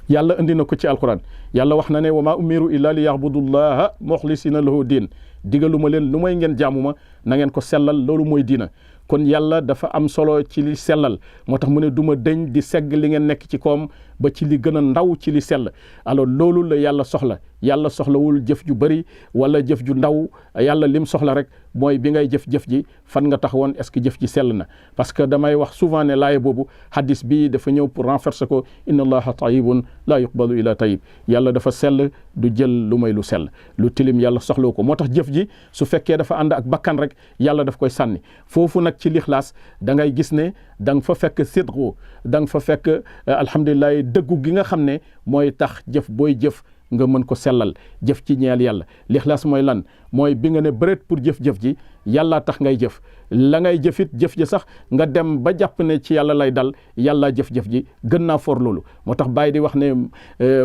yàlla indi na ko ci alquran yàlla wax na ne wa maa umiru illa li ya'budullaha muxlisina lahu diin digaluma leen lu may ngeen jaamuma na ngeen ko sellal loolu mooy diina kon yàlla dafa am solo ci li sellal moo tax mu ne duma dëñ di segg li ngeen nekk ci koom ba ci li gën a ndaw ci li sell alors loolu la yàlla soxla yàlla soxlawul jëf ju bëri wala jëf ju ndaw yàlla lim soxla rek mooy bi ngay jëf-jëf ji fan nga taxawoon est-ce que jëf ji sell na parce que damay wax souvent ne laaye boobu hadis bi dafa ñëw pour renforcer ko inna allaha tayyibun la yuqbalu illa tayyib yàlla dafa sell du jël lu may lu sell lu tilim yàlla soxlaw ko moo tax jëf ji su fekkee dafa ànd ak bakkan rek yàlla daf koy sànni foofu nag ci lixlaas da ngay gis ne da nga fa fekk sidqu da nga fa fekk alhamdulilah dëggu gi nga xam ne mooy tax jëf booy jëf nga mën ko sellal jëf ci ñeel yàlla lixlaas mooy lan mooy bi nga ne bëreet pour jëf-jëf ji yàlla tax ngay jëf la ngay jëfit jëf ji sax nga dem ba jàpp ne ci yàlla lay dal yàlla jëf-jëf ji gën naa for loolu moo tax Baye di wax ne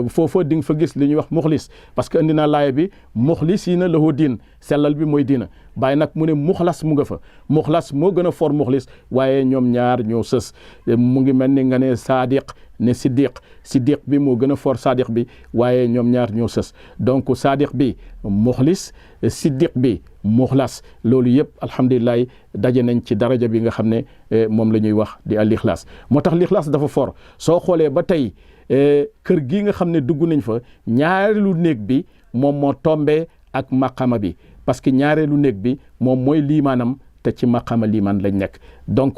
foofa di nga fa gis li ñuy wax muxlis parce que indi naa laaya bi muxlisiina lahu diin sellal bi mooy diina Baye nag mu ne muxlas mu nga fa muxlas moo gën a for muxlis waaye ñoom ñaar ñoo sës mu ngi mel ni nga ne saadiq ne siddiq bi moo gën a for saadiq bi waaye ñoom ñaar ñoo sës donc saadiq bi muxlis siddiq bi muxlas loolu yëpp alhamdulilah daje nañ ci daraja bi nga xam ne moom la ñuy wax di al ixlaas moo tax lixlaas dafa for soo xoolee ba tey kër gi nga xam ne dugg nañ fa ñaareelu néeg bi moom moo tombee ak maqama bi parce que ñaareelu néeg bi moom mooy liimaanam te ci maqama liimaan lañ nekk donc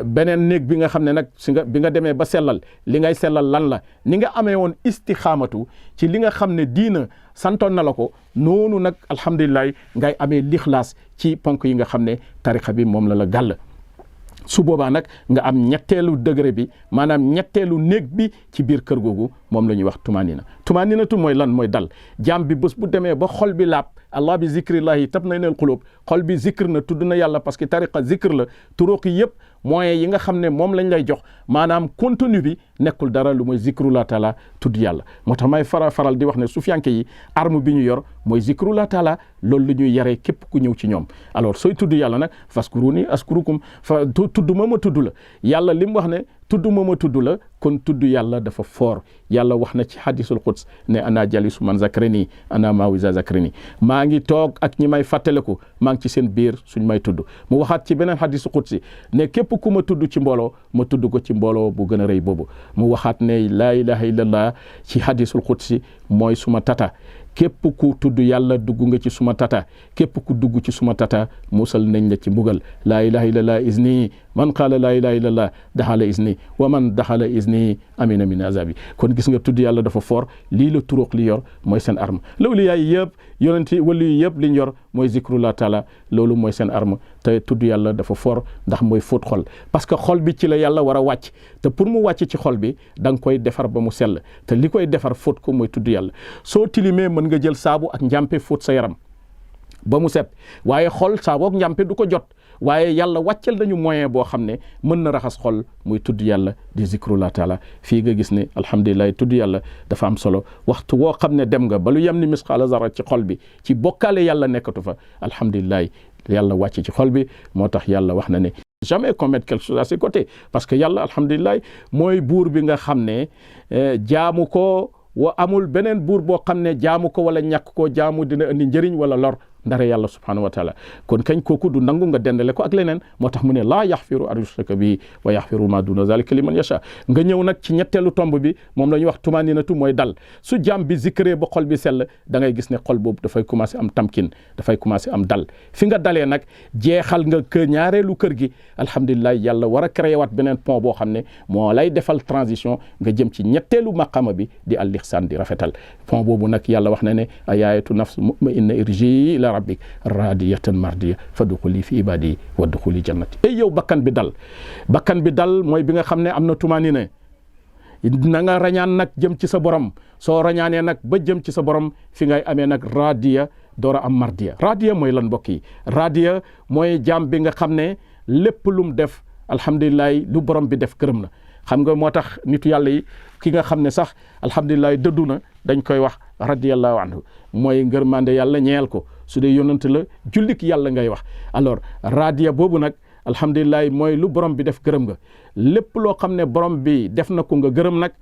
beneen néeg bi nga xam ne nag bi nga demee ba sellal li ngay sellal lan la ni nga amee woon istixaamatu ci li nga xam ne diina santoon na la ko noonu nag alhamdulilah ngay amee lixlaas ci ponk yi nga xam ne tarixa bi moom la gàll su boobaa nag nga am ñetteelu degré bi maanaam ñetteelu néeg bi ci biir kër googu moom la ñuy wax tumaninatu mooy lan mooy dal jaam bi bés bu demee ba xol bi laab allah bi zikrillahi tatma'innul qulub xol bi zikr na tudd na yàlla parce que tariqa zikr la turuq yi yëpp moyens yi nga xam ne moom lañ lay jox maanaam contenu bi nekkul dara lu mooy zikrullah taala tudd yàlla moo tax may faral di wax ne sufiyanke yi arme bi ñu yor mooy zikrullah taala loolu la ñuy yaree képp ku ñëw ci ñoom alors sooy tudd yàlla nag faskuruni askurukum tudd ma tudd la yàlla li mu wax ne tudd ma tudd la kon tudd yàlla dafa foor yàlla wax na ci hadisul quds ne ana jalisu man zakrani ana mawisa zakrani maa ngi toog ak ñi may fàttaliku maa ngi ci seen biir suñ may tudd mu waxaat ci beneen hadisul qudsi ne képp ku ma tudd ci mbooloo ma tudd ko ci mbooloo bu gën a rëy boobu mu waxaat ne laa ilaha illallah ci hadisul qudsi mooy suma tata képp ku tudd yàlla dugg nga ci suma tata képp ku dugg ci suma tata musal nañ la ci mbugal laa ilaha illallah izni man qaala laa ilaha illallah daxala izni wa man daxala izni amina min azabi kon gis nga tudd yàlla dafa foor lii la turuq li yor mooy seen arme loolu yaay yëpp yonenti wali yi yëpp liñ yor mooy zikrullah taala loolu mooy seen arme te tudd yàlla dafa foor ndax mooy fóot xol parce que xol bi ci la yàlla war a wàcc te pour mu wàcc ci xol bi da nga koy defar ba mu sell te li koy defar fóot ko mooy tudd yàlla soo tilimee mën nga jël saabu ak njàmpe fóot sa yaram ba mu set waaye xol saabu ak njàmpe du ko jot waaye yàlla wàccel nañu moyen boo xam ne mën na raxas xol muy tudd yàlla di zikrullah taala fii nga gis ne alhamdulilah tudd yàlla dafa am solo waxtu woo xam ne dem nga ba lu yem ni misqaala zarra ci xol bi ci bokkaale yàlla nekkatu fa alhamdulilah yàlla wàcc ci xol bi moo tax yàlla wax na ne jamais commettre quelque chose à ses côtés parce que yàlla alhamdulilah mooy buur bi nga xam ne jaamu ko wa amul beneen buur boo xam ne jaamu ko wala ñàkk ko jaamu dina indi njëriñ wala lor ndare yàlla subhanahu wa taala kon kañ kooku du nangu nga dendale ko ak leneen moo tax mu ne laa yaxfiru an yushraka bi wa yaxfiru ma duna zalika liman yasha nga ñëw nag ci ñetteelu tomb bi moom la ñuy wax tumaninatu mooy dal su jaam bi zikree ba xol bi sell da ngay gis ne xol boobu dafay commencé am tamkin dafay commencé am dal fi nga dalee nag jeexal nga kër ñaareelu kër gi alhamdulilah yàlla war a créé waat beneen pont boo xam ne moo lay defal transition nga jëm ci ñetteelu maqama bi di al ihsan di rafetal pont boobu nag yàlla wax na ne ayaatu nafs mutmainna irji ila rabbik radiyatan mardiya fadxuli fi ibadi wadxuli jannati ay yow bakkan bi dal mooy bi nga xam ne am na tumaanina na nga rañaan nag jëm ci sa borom soo rañaanee nag ba jëm ci sa borom fi ngay amee nag radiya door a am mardiya radiya mooy lan mbokk yi radiya mooy jaam bi nga xam ne lépp lum def alhamdulilah lu borom bi def gërëm na xam nga moo tax nitu yàlla yi ki nga xam ne sax alhamdulilah dëddu na dañ koy wax radiyallahu anhu mooy ngërmande yàlla ñeel ko su dee yonent la jullik yàlla ngay wax alors radiya boobu nag alhamdulilah mooy lu borom bi def gërëm nga lépp loo xam ne borom bi def na ko nga gërëm nag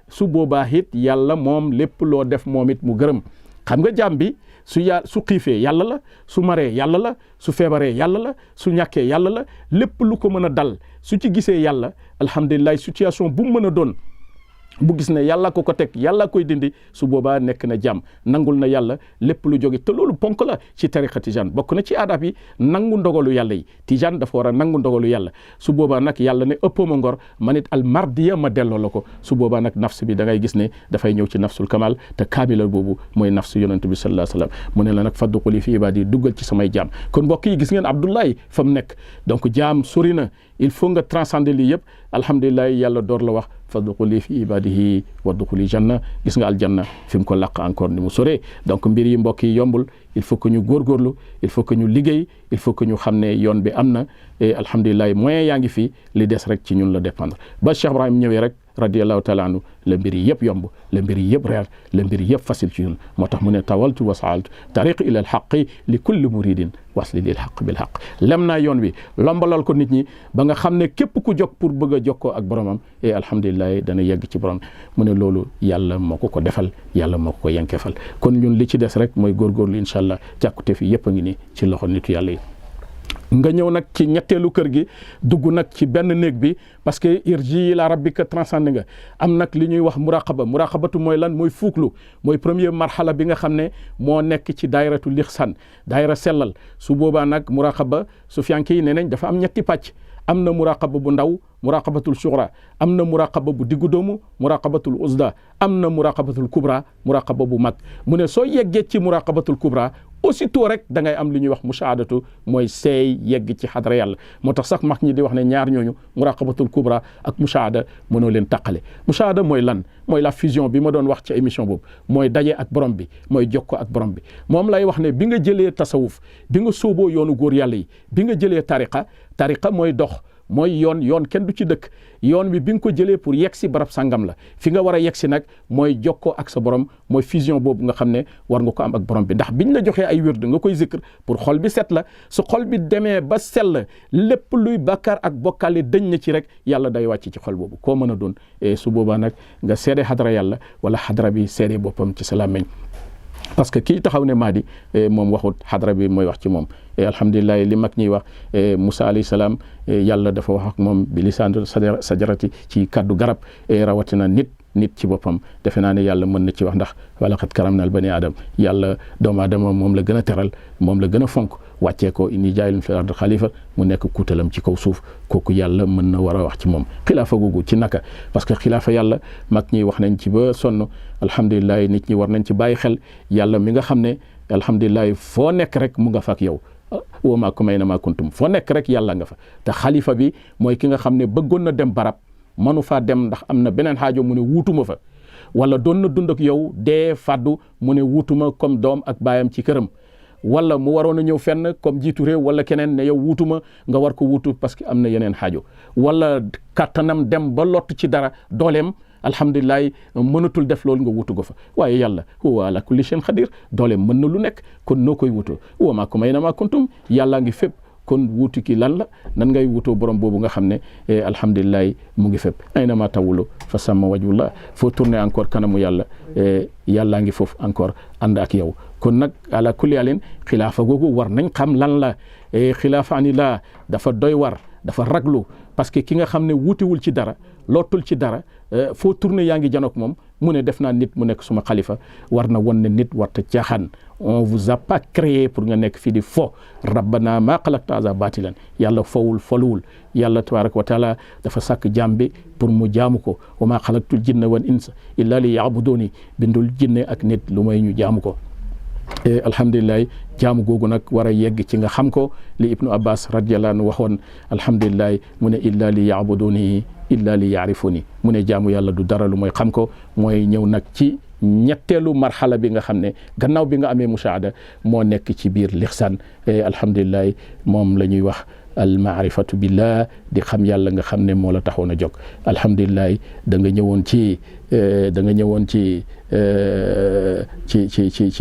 su boobaa it yàlla moom lépp loo def moom it mu gërëm xam nga jaam bi su xiifee yàlla la su maree yàlla la su feebaree yàlla la su ñàkkee yàlla la lépp lu ko mën a dal su ci gisee yàlla alhamdulilah situation bu mu mën a doon bu gis ne yàlla ko teg yàlla koy dindi su boobaa nekk na jàmm nangul na yàlla lépp lu jóge te loolu ponk la ci tariqa tijaan bokk na ci aadab yi nangu ndogalu yàlla yi tijaan dafa war a nangu ndogalu yàlla su boobaa nag yàlla ne ëppoo ma ngor man it al mardiya ma delloo la ko su boobaa nag nafs bi da ngay gis ne dafay ñëw ci nafsul kamal te kaamila boobu mooy nafsu yonent bi sallallahu alayhi wa sallam mu ne la nag fadxuli fi ibaadi duggal ci samay jaam kon mbokk yi gis ngeen Abdullahi fa mu nekk donc jaam sori na il faut nga transcender lii yëpp alhamdulilah yàlla door la wax fadxuli fi ibadihi wadxuli janna gis nga aljanna fi mu ko laq encore ni mu soree donc mbir yi mbokk yi yombul il faut que ñu góorgóorlu il faut que ñu liggéey il faut que ñu xam ne yoon bi am na et alhamdulilah moyen yaa ngi fi li des rek ci ñun la dépendre ba Cheikh Ibrahim ñëwee rek radiallahu taala anhu la mbir yi yëpp yomb la mbir yi yëpp reer la mbir yi yëpp facile ci ñun moo tax mu ne tawaltu wa saaltu tariq ila alxaqi li kulli muridin wasli lil xaq bil xaq lem naa yoon wi lombalal ko nit ñi ba nga xam ne képp ku jóg pour bëgg a jokkoo ak boromam et alhamdulilah dana yegg ci borom mu ne loolu yàlla moo ko defal yàlla moo ko yenkefal kon ñun li ci des rek mooy góorgóorlu incha allah càkkute fi yëpp a ngi nii ci loxo nitu yàlla yi nga ñëw nag ci ñetteelu kër gi dugg nag ci benn néeg bi parce que irji ila rabbika transcende nga am nag li ñuy wax muraqabatu mooy lan mooy fuuklu mooy premier marxala bi nga xam ne moo nekk ci daayiratu lixsan daayira sellal su boobaa nag muraqaba su fiyanke yi nee nañ dafa am ñetti pàcc am na muraqaba bu ndaw muraqabatul sughra am na muraqaba bu diggu doomu muraqabatul uzda am na muraqabatul kubra muraqaba bu mag mu ne soo yeggee ci muraqabatul kubra aussitôt rek da ngay am li ñuy wax mushahadatu mooy seey yegg ci xadra yàlla moo tax sax mag ñi di wax ne ñaar ñooñu muraqabatul kubra ak mushahada mënoo leen tàqale mushahada mooy lan mooy la fusion bi ma doon wax ci émission boobu mooy daje ak borom bi mooy jokko ak borom bi moom lay wax ne bi nga jëlee tasawuf bi nga sóoboo yoonu góor yàlla yi bi nga jëlee tariqa mooy dox mooy yoon kenn du ci dëkk yoon wi bi nga ko jëlee pour yegg si barab sàngam la fi nga war a yegg si nag mooy jokkoo ak sa borom mooy fusion boobu nga xam ne war nga ko am ak borom bi ndax biñ la joxee ay wérd nga koy zikr pour xol bi set la su xol bi demee ba sell lépp luy bàkkaar ak bokkaale dëñ na ci rek yàlla day wàcc ci xol boobu koo mën a doon su boobaa nag nga seede xadra yàlla wala xadra bi seede boppam ci sa làmmiñ parce que kii taxaw ne Mahdi moom waxut xadra bi mooy wax ci moom alhamdulilah li mag ñuy wax Moussa alayhi salaam yàlla dafa wax ak moom bi lisaan sajarati ci kaddu garab rawatina nit ci boppam defe naa ne yàlla mën na ci wax ndax wala xat karam naal bani aadam yàlla doomu aadama moom la gën a teral moom la gën a fonk wàccee ko inni jaayilun fil ardi xalifa mu nekk kuutalam ci kaw suuf kooku yàlla mën na war a wax ci moom xilaafa googu ci naka parce que xilaafa yàlla mag ñi wax nañ ci ba sonn alhamdulilah nit ñi war nañ ci bàyyi xel yàlla mi nga xam ne alhamdulilah foo nekk rek mu nga fa ak yow wa maakum aynamaa kuntum foo nekk rek yàlla nga fa te xalifa bi mooy ki nga xam ne bëggoon na dem barab manu faa dem ndax am na beneen xaajo mu ne wuutuma fa wala doon na dund ak yow dee fàddu mu ne wuutuma comme doom ak baayam ci këram wala mu waroon a ñëw fenn comme jiitu réew wala keneen ne yow wuutuma nga war ko wuutu parce que am na yeneen xaajo wala kàttanam dem ba lott ci dara dooleem alhamdulilah mënatul def loolu nga wutu ko fa waaye yàlla huwa ala kulli shay'in xadir dooleem mën na lu nekk kon noo koy wutoo wa maakum aynamaa kuntum yàllaa ngi fépp kon wuutu ki lan la nan ngay wutoo borom boobu nga xam ne alhamdulilah mu ngi fépp aynama tawulu fa samma wajhullah foo tourné encore kanamu yàlla yàllaa ngi foofu encore ànd ak yow kon nag ala kulli alin xilaafa googu war nañ xam lan la xilaafa anillah dafa doy war dafa raglu parce que ki nga xam ne wuutiwul ci dara lootul ci dara foo tourné yaa ngi janook moom mu ne def naa nit mu nekk suma xalifa war na won ne nit warta caaxaan on vous a pas créé pour nga nekk fii di fo rabbana maa xalaqta haza batilan yàlla fowul foluwul yàlla tabaraka wa taala dafa sàkk jaam bi pour mu jaamu ko wa maa xalaqtul jinna wal insa illa li yaabudooni bindul jinne ak nit lu may ñu jaamu ko alhamdulilah jaamu googu nag war a yegg ci nga xam ko li ibnu abbas radiyallahu anhu waxoon alhamdulilah mu ne illa li yaabuduni illa li yaarifuni mu ne jaamu yàlla du dara lu mooy xam ko mooy ñëw nag ci ñetteelu marxala bi nga xam ne gannaaw bi nga amee musaada moo nekk ci biir lixsaan alhamdulilah moom la ñuy wax al maarifatu billah di xam yàlla nga xam ne moo la taxoon a jóg alhamdulilah da nga ñëwoon ci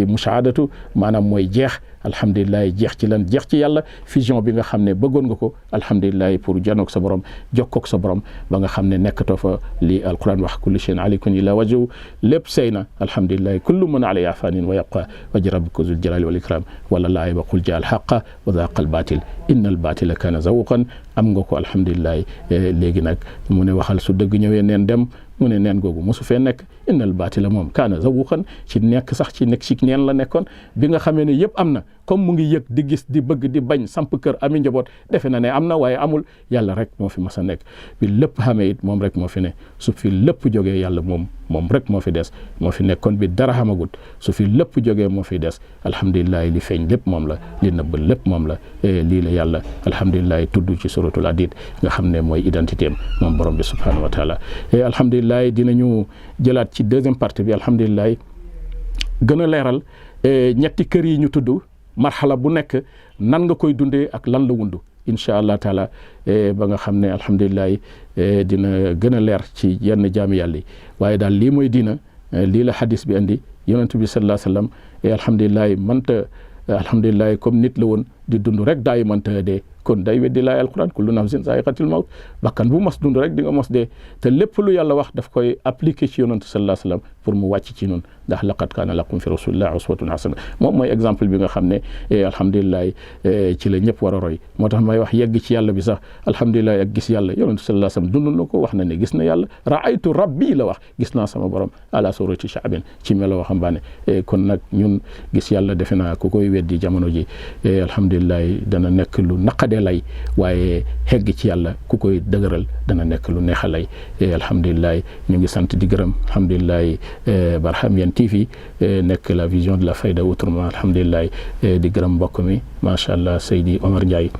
musaadatu maanaam mooy jeex alhamdulilah jeex ci lan jeex ci yàlla fusion bi nga xam ne bëggoon nga ko alhamdulilah pour janoog sa borom jokkoog sa borom ba nga xam ne nekkatoo fa li alquran wax kullu shay'in alikun illa wajhu lépp sey na alhamdulilah kullu man alayha fanin wa yabqa wajhu rabbika zul jalali wal ikram wala laay ba qul jaa al haqa wa zaqa al batil inna al batila kana zahuqan am nga ko alhamdulilah léegi nag mu ne waxal su dëgg ñëwee neen dem mu ne neen googu mosu fee nekk innal baatila moom kaana zawuqan ci nekk sax ci nekk ci neen la nekkoon bi nga xamee ne yëpp am na comme mu ngi yëg di gis di bëgg di bañ samp kër ami njaboot defe na ne am na waaye amul yàlla rek moo fi mas a nekk bi lépp xamee it moom rek moo fi ne su fi lépp jógee yàlla moom rek moo fi des moo fi nekkoon bi dara xamagut su fi lépp jógee moo fi des alhamdulilah li feeñ lépp moom la li nëbb lépp moom la lii la yàlla alhamdulilah tudd ci suratul hadid nga xam ne mooy identité am moom borom bi subhanahu wa taala alhamdulilah dinañu jëlaat ci deuxième partie bi alhamdulilah gën a leeral ñetti kër yi ñu tudd marxala bu nekk nan nga koy dundee ak lan la wundu incha allah taala ba nga xam ne alhamdulilah dina gën a leer ci yenn jaami yàlla yi waaye daal lii mooy diina lii la hadis bi andi yonent bi sallallahu alayhi wa sallam alhamdulilah mënta alhamdulilah comme nit la woon di dund rek daay mënta dee kon day weddi laay alquran kullu nafsin zaa'iqatul mawt bakkan bu mos dund rek di nga mos dee te lépp lu yàlla wax daf koy appliquer ci yonent sallallahu alayhi wa sallam pour mu wàcc ci noonu ndax laqad kaana lakum fi rasulillahi uswatun hasana moom mooy exemple bi nga xam ne alhamdulilah ci la ñëpp war a roy moo tax may wax yegg ci yàlla bi sax alhamdulilah ak gis yàlla yonent sallallahu alayhi wa sallam dund na ko wax na ne gis na yàlla raaytu rabbi la wax gis naa sama borom ala surati sha'bin ci melo waxambaane kon nag ñun gis yàlla defe naa ku koy weddi jamono ji alhamdulilah dana nekk lu naqade lay waaye xegg ci yàlla ku koy dëgëral dana nekk lu neexa lay alhamdulilah ñu ngi sant di gërëm alhamdulilah Barhamiennes TV nekk la vision de la fayda autrement alhamdulilah di gërëm mbokk mi macha allah Seydi Omar Ndiaye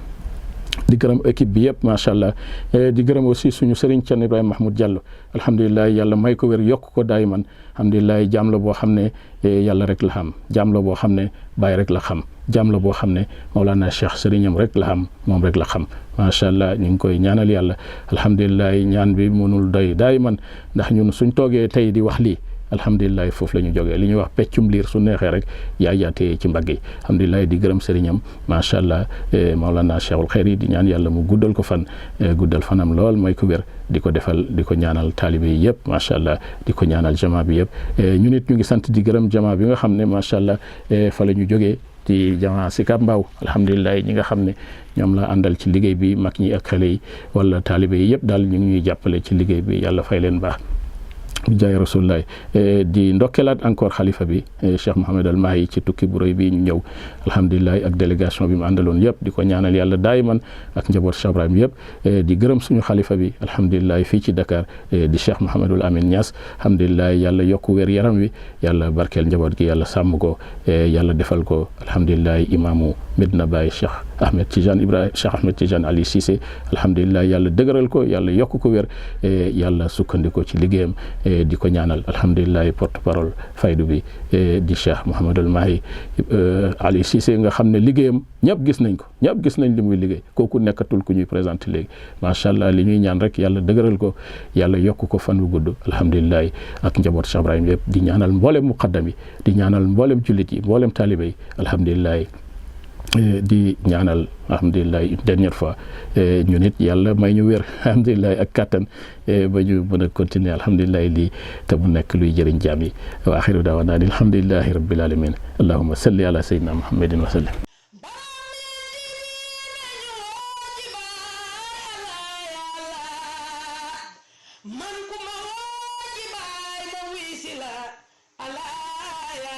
di gërëm équipe bi yëpp macha allah di gërëm aussi suñu sëriñ Thierno Ibrahima Mahmoud Diallo alhamdulilah yàlla may ko wér yokk ko daay man alhamdulilah jaam la boo xam ne yàlla rek la xam jaam la boo xam ne bàyyi rek la xam jaam la boo xam ne Mawlana Cheikh sëriñam rek la xam moom rek la xam macha allah ñu ngi koy ñaanal yàlla alhamdulilah ñaan bi mënul doy daay man ndax ñun suñ toogee tey di wax lii alhamdulilah foofu la ñu jógee li ñuy wax peccum liir su neexee rek yaatee ci mbagg yi alhamdulilah di gërëm sëriñam macha allah Mawlana Cheikhul Khayri di ñaan yàlla mu guddal ko fan guddal fanam lool may ko wér di ko defal di ko ñaanal taalibe yi yëpp macha allah di ko ñaanal jama bi yëpp ñu nit ñu ngi sant di gërëm jama bi nga xam ne macha allah fa la ñu jógee ci jama Sicap Mbao alhamdulilah ñi nga xam ne ñoom la àndal ci liggéey bi mag ñi ak xale yi wala taalibe yi yëpp daal ñu ngi ñuy jàppale ci liggéey bi yàlla fay leen baax bi jaay rasulullah di ndokkelaat encore xalifa bi Cheikh Mouhamed Al Mahi ci tukki bu rëy bi ñu ñëw alhamdulilah ak délégation bi mu àndaloon yëpp di ko ñaanal yàlla daayiman ak njaboot Cheikh Ibrahim yëpp di gërëm suñu xalifa bi alhamdulilah fii ci Dakar di Cheikh Mouhamadul Amin Niass alhamdulilah yàlla yokku wér yaram wi yàlla barkeel njaboot gi yàlla sàmm ko yàlla defal ko alhamdulilah imaamu Medina Baye Cheikh Ahmed Tidiane Ibrahima Cheikh Ahmed Tidiane Ali Cissé alhamdulilah yàlla dëgëral ko yàlla yokk ko wér yàlla sukkandiko ci liggéeyam di ko ñaanal alhamdulilah porte parole faydu bi di Cheikh Mouhamadul Mahi Ali Cissé nga xam ne liggéeyam ñëpp gis nañ ko ñëpp gis nañ li muy liggéey kooku nekkatul ku ñuy présenté léegi macha allah li ñuy ñaan rek yàlla dëgëral ko yàlla yokk ko fan wu gudd alhamdulilah ak njaboot Cheikh Ibrahim yëpp di ñaanal mboolem muqaddam yi di ñaanal mboolem jullit yi mboolem taalibe yi alhamdulilah di ñaanal alhamdulilah une dernière fois ñu nit yàlla may ñu wér alhamdulilah ak kattan ba ñu mën a continuer alhamdulilah lii te mu nekk luy jëriñ jaam yi wa axiru daawana alhamdulilahi rabbil alamin allahumma salli ala sayyidina muhammadin wa sallim man ku ma woo ci baay ma wisi la ala ya